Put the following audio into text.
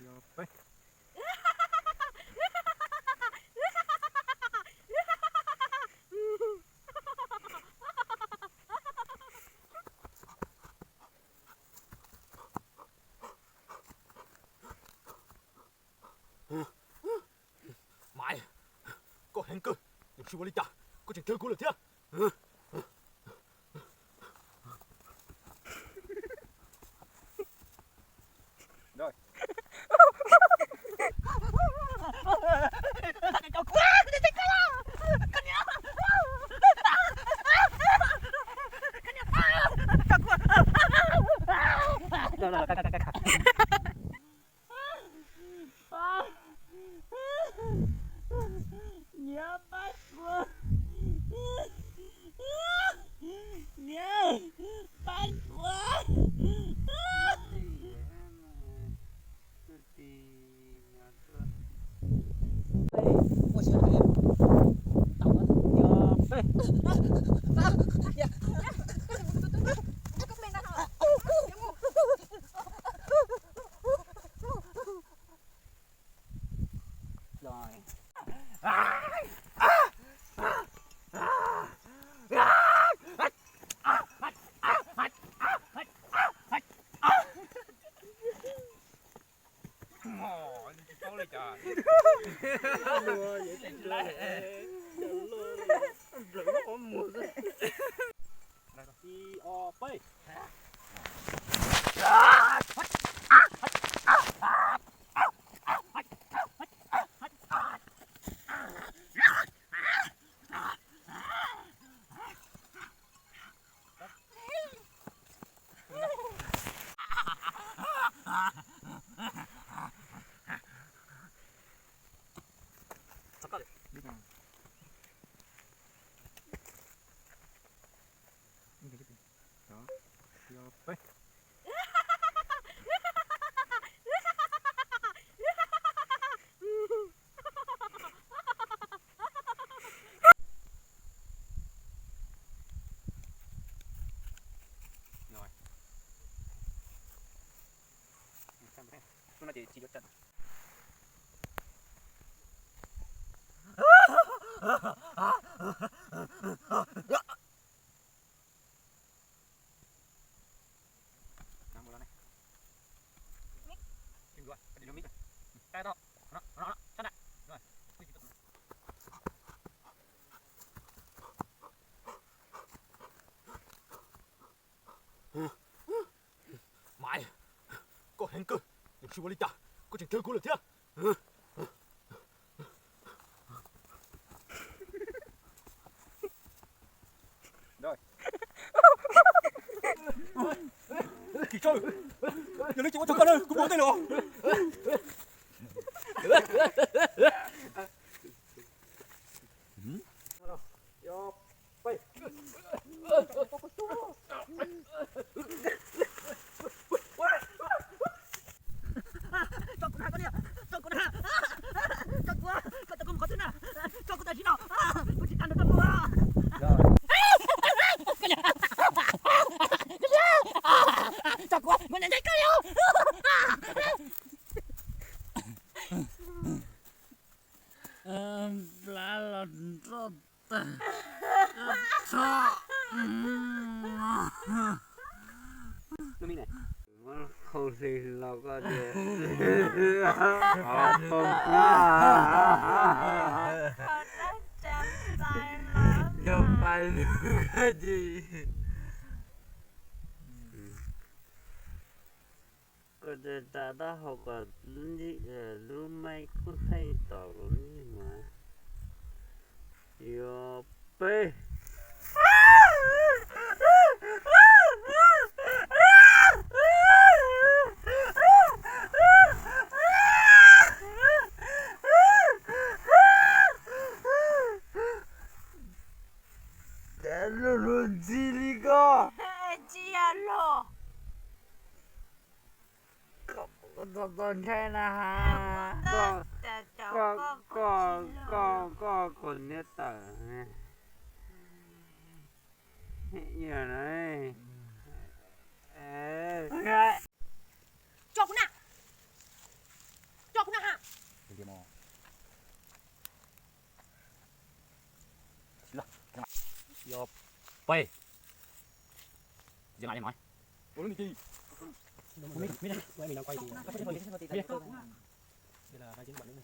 Peb. Maiv, koj heev kawg, yuav tsis ua li cas, koj tseem thwb kuv lawm thiab. Niam, pab kuv. Niam, pab kuv. Ib, ob, peb. Maiv, koj heev kawg, yuav tsis ua li cas, koj tseem thwb kuv lawm thiab. Kim Tsawb, yog li ces ua tsaug koj na, kuv mus ua ntej lawm. Tso kuv na, koj niam, tso kuv na, tso kuv, koj tso kuv mus qhov twg na, tso kuv tam sim no, kuv tsis kam nrog koj mus. Tso kuv mus nrog koj mus. Plab los nroj tag. Tso. Khau hli los koj tias. Yog pais lug koj ces. Koj tas taub hau kom lub maij kub thaij tom mas. Yuav peb. Cas luag luag ntxhi li koj. Tsis yog luag. Koj txog txog ntshai na has. Koj, koj, koj, koj, koj kom niam tawm. Yog na. Tso kuv na. Peb. Dừng lại cho nói. Ủa, nó đi chi? Ủa, mấy, mấy đứa, mấy đứa nó quay đi. Đây là hai chín bạn nữa.